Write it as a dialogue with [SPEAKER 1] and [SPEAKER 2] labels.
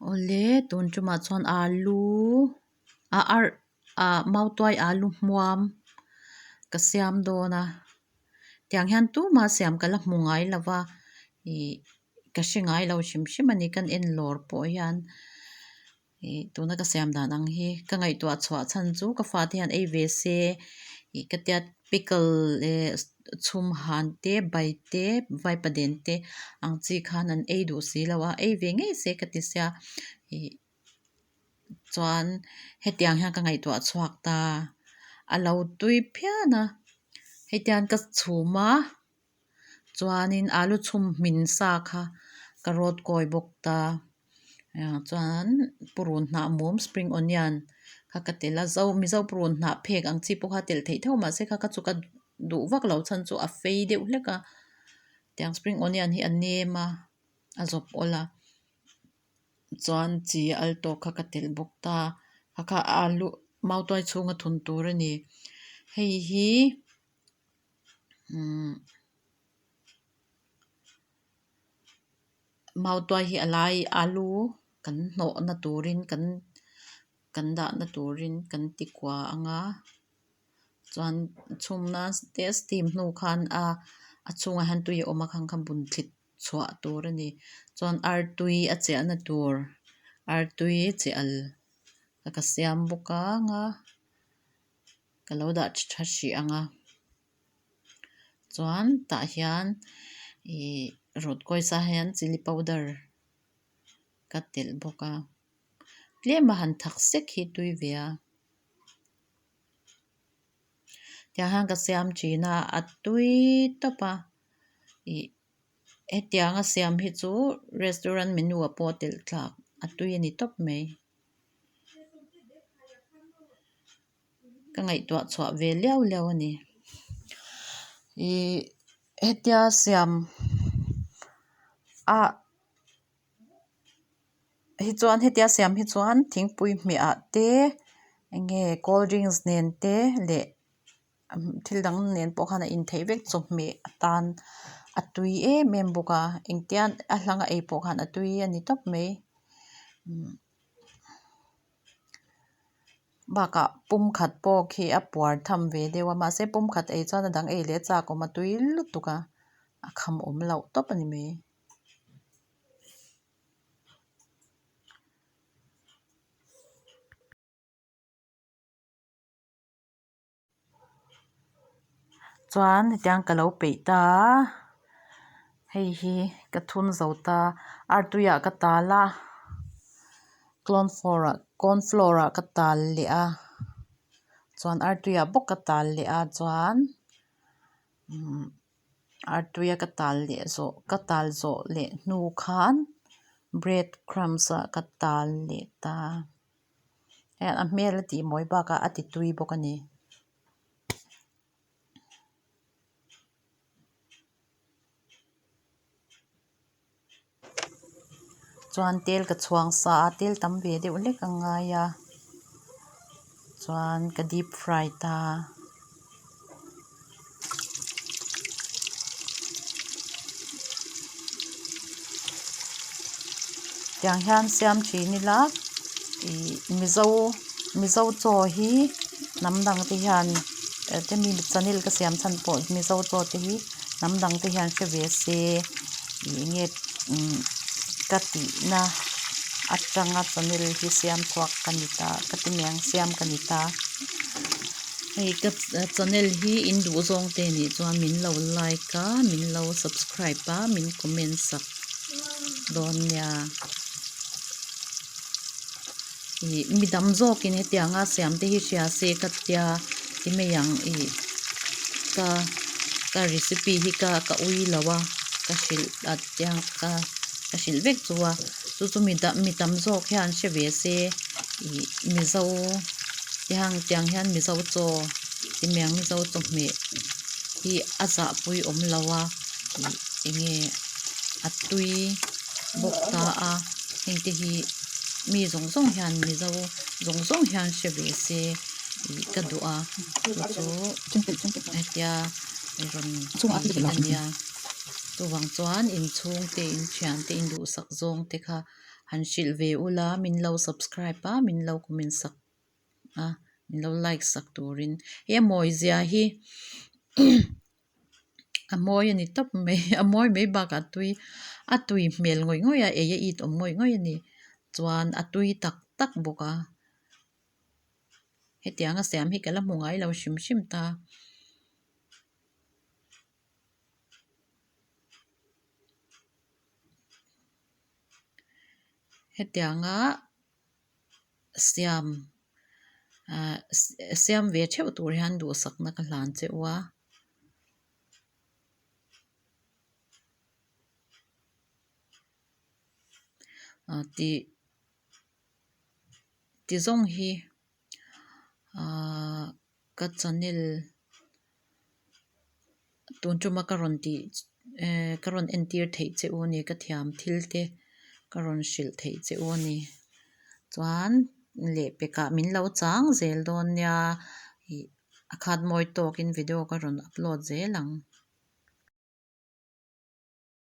[SPEAKER 1] Awle tun tumah chuan alu a arh ah mautuai alu hmuam ka siam dawn a tiang hian tumah siam ka la hmu ngai lo va ih ka hre ngai lo hrim hrim a ni kan en lawr pawh hian ih tuna ka siam dan ang hi ka ngaihtuah chhuah chhan chu ka fate hian ei ve se ih ka tia pickle leh chhum han te bai te vaipaden te ang chi khan an ei duh si lo a ei ve ngei se ka ti sia ih chuan hetiang hian ka ngaihtuah chhuak ta a lo tui phian a hetiang ka chhum a chuanin alu chhum hmin sa kha ka rawt kawi bawk ta chuan purun hnah mum spring onion kha ka telh a zo mizo purun hnah phek ang chi pawh kha telh theih theuh mahse kha kha chu ka duh vak lo chhan chu a fei deuh hlek a tiang spring onion hi a nem a a zawp awl a chuan chi al tawk kha ka telh bawk ta kha kha alu mautuai chhunga thun tur a ni hei hi umm mautuai hi a lai alu kan hnawhna turin kan kan dahna turin kan ti kua ang a chuan chhumna te steam hnu khan a a chhungah hian tui a awm a khang kha bun thlit chhuah tur a ni chuan artui a chiahna tur artui chi al ka siam bawk ang a ka lo dah tha hrih ang a chuan tah hian ih rawt kawi sa hian chilli powder ka telh bawk a tlem a han thak sek hi tui ve a tiang hian ka siam thin a a tui tawp a ih hetianga siam hi chu restaurant menu ah pawh a telh thlak a tui a ni tawp mai. Ka ngaihtuah chhuah ve liau liau a ni. Ih hetia siam ah hi chuan hetia siam hi chuan thingpui hmeh ah te eng nge cold drinks nen te leh thil dang nen pawh khan a in theih vek chawhmeh atan a tui em em bawk a engtia a hlang a ei pawh khan a tui a ni tawp mai. Bakah pumkhat pawh khi a puar tham ve deuh a mahse pumkhat ei chuan a dang ei leh chak awm a tui lutuk a a kham awm loh tawp a ni mai. Chuan hetiang ka lo peih ta a hei hi ka thun zo ta artui ah ka tal a clone floor ah corn floor ah ka tal leh a chuan artui ah bawk ka tal leh a chuan umm artui a ka tal leh zawh ka tal zawh leh hnu khan bread crumbs ah ka tal leh ta. A hmel a tih mawi bakah a ti tui bawk a ni. Chuan tel ka chhuang sa a tel tam ve deuh hlek a ngai a chuan ka deep fry ta. Tiang hian siam thin ila ih mizo mizo chaw hi hnam dang te hian hemi channel ka siam chhan pawh mizo chaw te hi hnam dang te hian hre ve se ih enge umm ka tihna atanga channel hi siam chhuak ka ni ta ka ti mai ang siam ka ni ta. Hei ka channel hi in duh zawng te nih chuan min lo like a min lo subscribe a min comment sak dawn nia ih mi dam zawkin hetianga siam te hi hria se ka tia ti mai ang ih ka ka recipe hi ka ka ui lo a ka hrilh a tiang ka ka hrilh vek chu a chu chu mi dang mi tam zawk hian hre ve se ih mizo tiang tiang hian mizo chaw ti mai ang mizo chawhmeh hi a zahpui awm lo a ih eng nge a tui bawk ta a heng te hi mi zawng zawng hian mizo zawng zawng hian hre ve se ih ka duh a chu chu hetia rawn tih hi a nia chuvang chuan inchhung te inthian te induhsak zawng te kha. Han hrilh ve ula min lo subscribe a min lo comment sak a min lo like sak turin he mawi zia hi a mawi a ni tawp mai a mawi mai bakah tui a tui hmel ngawih ngawih a ei a it awm ngawih ngawih a ni chuan a tui tak tak bawk a hetiang a siam hi ka la hmu ngai lo hrim hrim ta. Hetianga siam ah siam ve theuh tur hian duhsakna ka hlan che u a. Ah tih ti zawng hi ah ka channel tun tuma ka rawn tih eh ka rawn entir theih che u a ni ka thiam thil te ka rawn hrilh theih che u a ni chuan lehpekah min lo chang zel dawn nia ih a khat mawi tawkin video ka rawn upload zel ang.